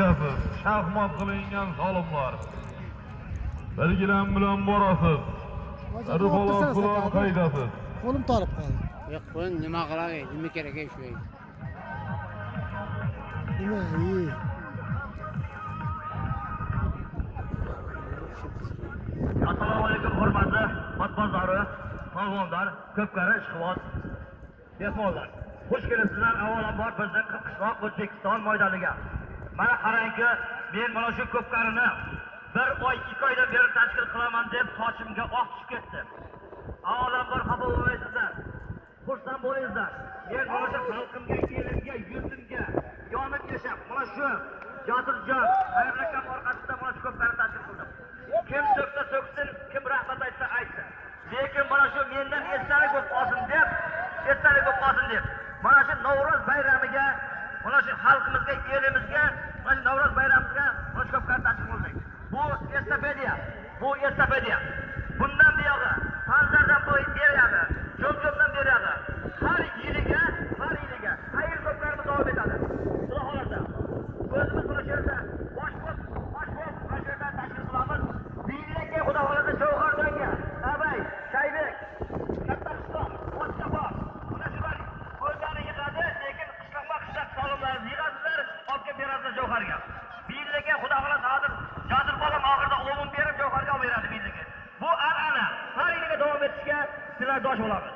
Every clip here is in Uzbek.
qaytasiz. Shaxmat qilingan solimlar. Bir gilam bilan borasiz. Bir polos bilan qaytasiz. Qo'lim tolib qoldi. Yo'q, buni nima qilay, nima kerak shu? Nima? İyi. Assalomu alaykum hurmatli otbozlari, polvonlar, ko'pkari ishqiboz mehmonlar. Xush kelibsizlar avvalambor bizni Qishloq O'zbekiston maydoniga. Mana qarangki, men mana shu ko'pkarini bir oy, 2 oydan beri tashkil qilaman deb sochimga oq tushib ketdi. Avvalambor xafa bo'lmaysizlar. Xursand bo'lingizlar. Men mana shu xalqimga, elimga, yurtimga yonib yashab, mana shu Jotirjon Xayrli akam orqasida mana shu ko'pkarini tashkil qildim. Kim so'ksa so'ksin, kim rahmat aytsa aytsin. Lekin mana shu mendan esdalik bo'lib qolsin deb, esdalik bo'lib qolsin deb, mana shu Navro'z bayramiga, mana shu xalqimizga, elimizga, mana shu Navro'z bayramimizga mana shu ko'pkari tashkil qildik. Bu estafediya, bu estafediya. Bundan buyog'i Panzardan bu beriyog'i, Jo'mjo'mdan beriyog'i har yiliga, har yiliga xayr ko'pkarimiz davom etadi. Xudo xohlasa, o'zimiz mana shu yerda bosh bo'lib, bosh bo'lib, mana shu yerda tashkil qilamiz. Biylikka Xudo xohlasa Jovhardonga, Abay, Shaybek, Katta qishloq, O'chqapor, mana shular o'zlari yig'adi, lekin qishloqma-qishloq solimlarni yig'asizlar, olib kelib berasizlar Javharga. Biylikka Xudo xohlasa hozir Jozir bolam oxirida o'g'lim berib Javharga olib beradi biylikka. Bu an'ana har yiliga davom etishga sizlar dosh bo'lamiz.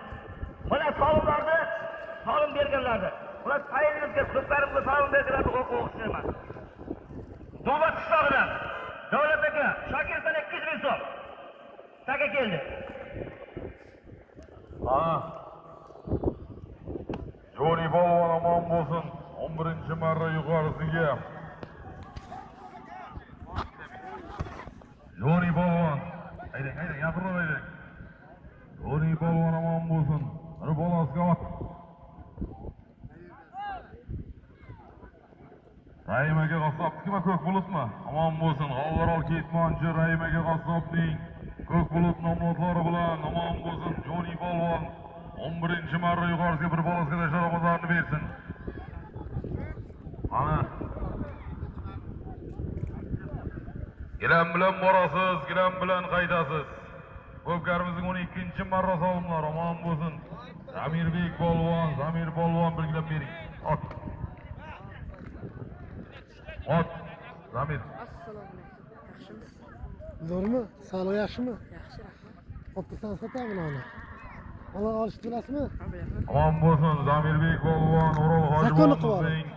Mana solimlarni, solim berganlarni, ular saylimizga ko'plarimizga solim berganlarni o'qishtirman. Davlat qishlog'idan Davlat aka Shokirdan 200 ming so'm. Taka keldi. Ha. Joni polvon omon bo'lsin. 11-marra yuqorisiga. Joni polvon. Haydang, haydang, yaqinroq haydang. Joni polvon omon bo'lsin. Bir bolasiga ot. Rahim aka qassobnikimi, ko'k bulutmi? Omon bo'lsin. G'ollarol ketmonchi Rahim aka qassobning ko'k bulut nomzodlari bilan omon bo'lsin. Joni polvon 11-marra yuqorisiga bir bolasiga tashlar omadlarini bersin. Mana. Gilam bilan borasiz, gilam bilan qaytasiz. Ko'pkarimizning 12-marra solimlar omon bo'lsin. Zamirbek polvon, Zamir polvon bir gilam bering. Ot. Ot. Zamir. Assalomu alaykum. Yaxshimisiz? Zo'rmi? Sog'lig'i yaxshimi? Yaxshi, rahmat. Olib sotami uni? Ular olishni bilasizmi? Ha, bilaman. Omon bo'lsin Zamirbek polvon, O'rol Zakonni qilib Hojibovimizning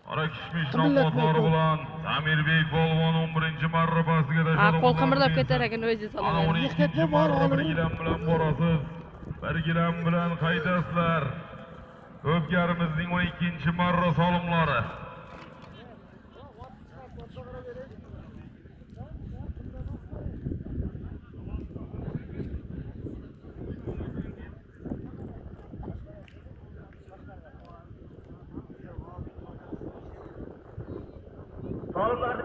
qora kishmish Qimirlatmay nomzodlari qo'y. bilan Zamirbek polvon 11-marra pastiga Ha, tashladi. qo'l qimirlab ketar ekan, o'zingiz Ana olavering. 12 marra bir gilam bilan borasiz. Bir gilam bilan qaytasizlar. Ko'pkarimizning 12-marra solimlari. Solimlarni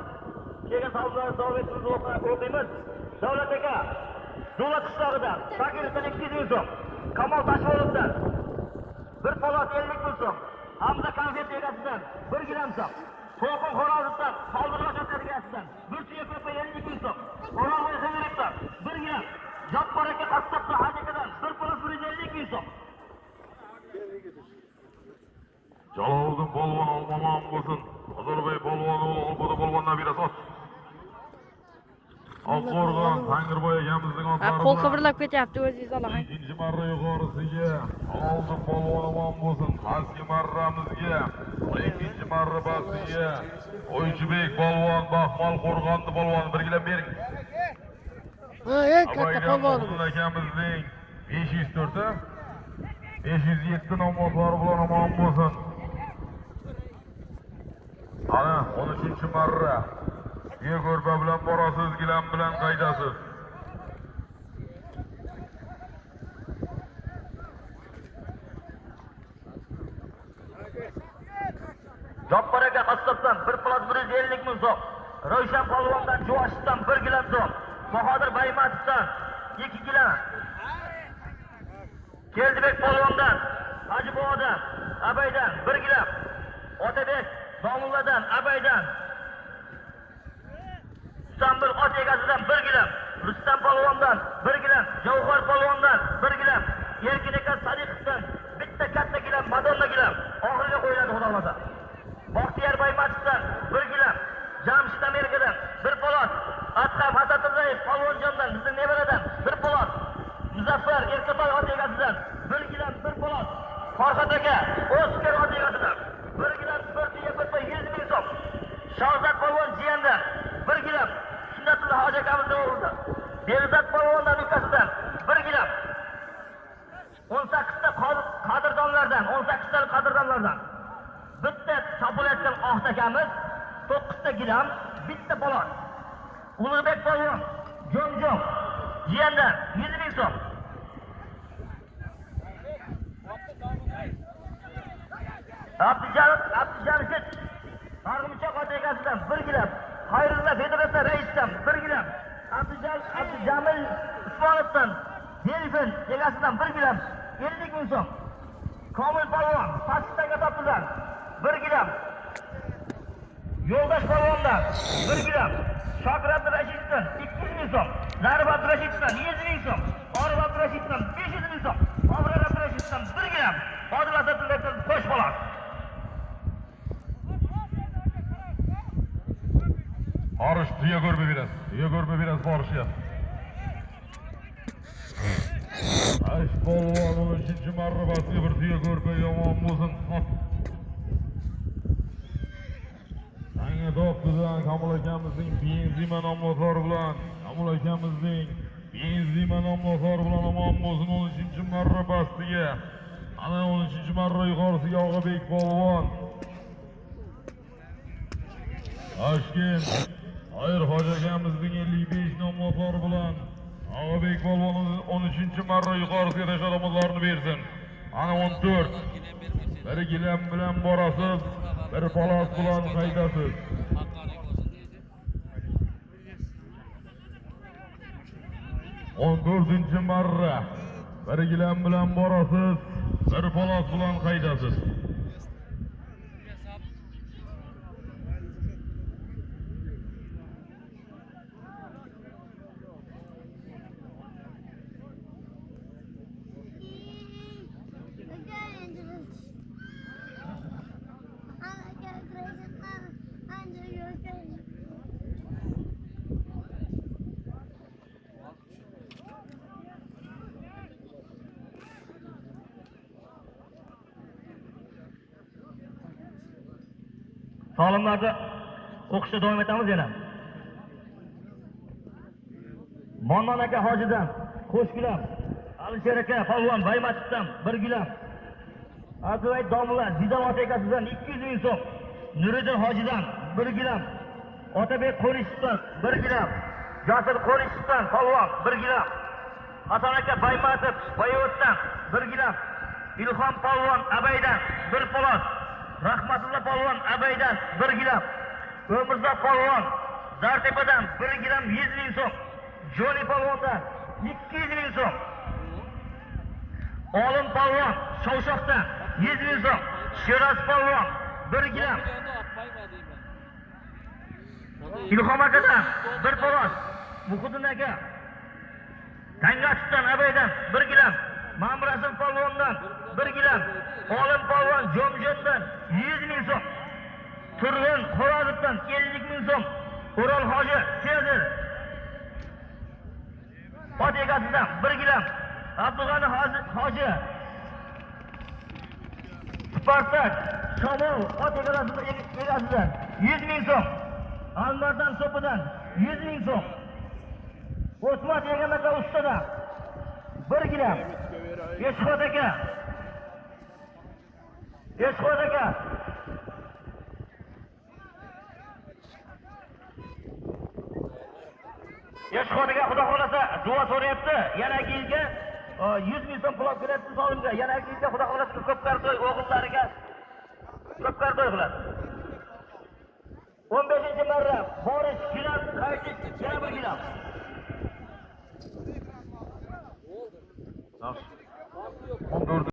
kelgan solimlarni davom ettirib o'qiymiz. Davlat aka, Davlat qishlog'idan Shokirdan 200 ming so'm, Kamol Tashvolovdan bir polos 50 ming so'm, Hamza konfet egasidan 1 gilam so'm, To'lqin Xo'rozovdan Qaldirg'och egasidan bir tuya ko'rpa 50 ming so'm, O'rolboy Xavirovdan 1 gilam, Joppor aka Qassobda Haj akadan bir polos 150 ming so'm. Jaloliddin polvon omon bo'lsin. Azorbay polvon o'g'li Olboda polvon nabirasi ot. Oqqo'rg'on Tangirboy akamizning Ha, otlari qo'l bilan qimirlab ketyapti, o'zingiz olavering. ikkinchi marra yuqorisiga Jaloliddin polvon omon bo'lsin. Pastki marramizga, ikkinchi marra pastiga O'ychibek polvon Baxmal qo'rg'onni polvon bir gilam bering. Ha, eng katta polvonimiz. Akamizning 504 507 nomzodlari bilan omon bo'lsin. Ana 13-marra. Tuya ko'rpa bilan borasiz, gilam bilan qaytasiz. Joppor aka Qassobdan bir polos 150 ming so'm, Ravshan polvondan Juvashdan 1 gilam so'm, Bahodir Baymatovdan 2 gilam, Keldibek polvondan Haji bobodan Abaydan 1 gilam, Otabek Domulladan Abaydan Istanbul ot egasidan 1 gilam, Rustam polvondan 1 gilam, Javhar polvondan 1 gilam, Erkin aka Sadiqovdan bitta katta gilam, Madonna gilam oxiriga qo'yiladi xudo xolasa. Baxtiyor Baymatovdan 1 gilam, Jamshid Amerikadan 1 po'lat, Adham Hasatullayev polvonjondan bizning nevaradan 1 po'lat, Muzaffar Erkatoy ot egasidan 1 gilam 1 po'lat, Farhod aka Oskar ot egasidan 1 gilam 1 tuya 1 toy 100 ming so'm, Shahzod polvon jiyandan 1 gilam, Sunnatullah hoji akamizning o'g'lidan, Behzod polvondan ukasidan 1 gilam, 18 ta qadrdonlardan, 18 ta qadrdonlardan bitta chopilayotgan oq akamiz 9 ta gilam, bitta po'lat. Ulug'bek polvon Jo'mjo'm jiyandan 100 ming so'm. Abdujamshid Arg'imchoq ot egasidan 1 gilam, Xayrulla Federatsiya raisidan 1 gilam, Abdujamil Usmonovdan Delfin egasidan 1 gilam 50 ming so'm. Komil polvon Pastga topilgan 1 gilam, Yo'ldosh polvondan 1 gilam, Shokir Abdurashidovdan 200 ming so'm, Zarif Abdurashidovdan 100 ming so'm, Orif Abdurashidovdan 500 ming so'm, Abror Abdurashidovdan 1 gilam, Odil Asadullayevdan qo'sh po'lat. Borish tuya ko'rib berasiz. Tuya ko'rib berasiz borishga. Ash polvon 13-marra bir tuya ko'rpa yomon bo'lsin. Hop. Yangi do'qqidan Kamol akamizning benzima nomlari bilan, Kamol akamizning benzima nomlari bilan omon bo'lsin 13-marra pastiga. Ana 13-marra yuqorisiga Og'abek polvon. Toshkent Hayır hoji akamizning 55 nomlari bilan Og'abek polvon 13-marra yuqorisiga tashlamoqlarini bersin. Ana 14. Bir gilam bilan borasiz, bir palos bilan qaytasiz. O'n 14-marra bir gilam bilan borasiz, bir palos bilan qaytasiz. Solimlarni o'qishda davom etamiz yana. Monnon aka hojidan qo'sh gilam, Alisher aka polvon Baymatovdan 1 gilam, Abduvay domla Zidon ota egasidan 200 ming so'm, Nuriddin hojidan 1 gilam, Otabek Qo'nishovdan 1 gilam, Jasur Qo'nishovdan polvon 1 gilam, Hasan aka Baymatov Boyovutdan 1 gilam, Ilhom polvon Abaydan 1 po'lat, Rahmatullah polvon Abaydan 1 gilam, O'mirzoq polvon Zartepadan 1 gilam 100 ming so'm, Joni polvondan 200 ming so'm, Olim polvon Shovshoqdan 100 ming so'm, Sheroz polvon 1 gilam, Ilhom akadan 1 po'lat, Muhiddin aka Tangachidan Abaydan 1 gilam, Mamrasul polvondan 1 gilam, Olim polvon Jo'mjo'mdan 100 ming so'm, Turg'un Xo'rozovdan 50 ming so'm, O'rol hoji Sezir ot egasidan 1 gilam, Abdug'ani hoji Spartak Shamol ot egasidan 100 ming so'm, Anvardan So'pidan 100 ming so'm, O'smat Egam aka ustadan 1 gilam, Eshxod aka Eshxod aka Eshxod aka xudo xolasa duo so'rayapti. Yana yilga 100 ming so'm pul olib kelyapti solimga. Yana yilga xudo xolasa ko'pkar to'y o'g'illariga ko'pkar to'y qiladi. 15-marra borish gilam, qaytish yana bir gilam.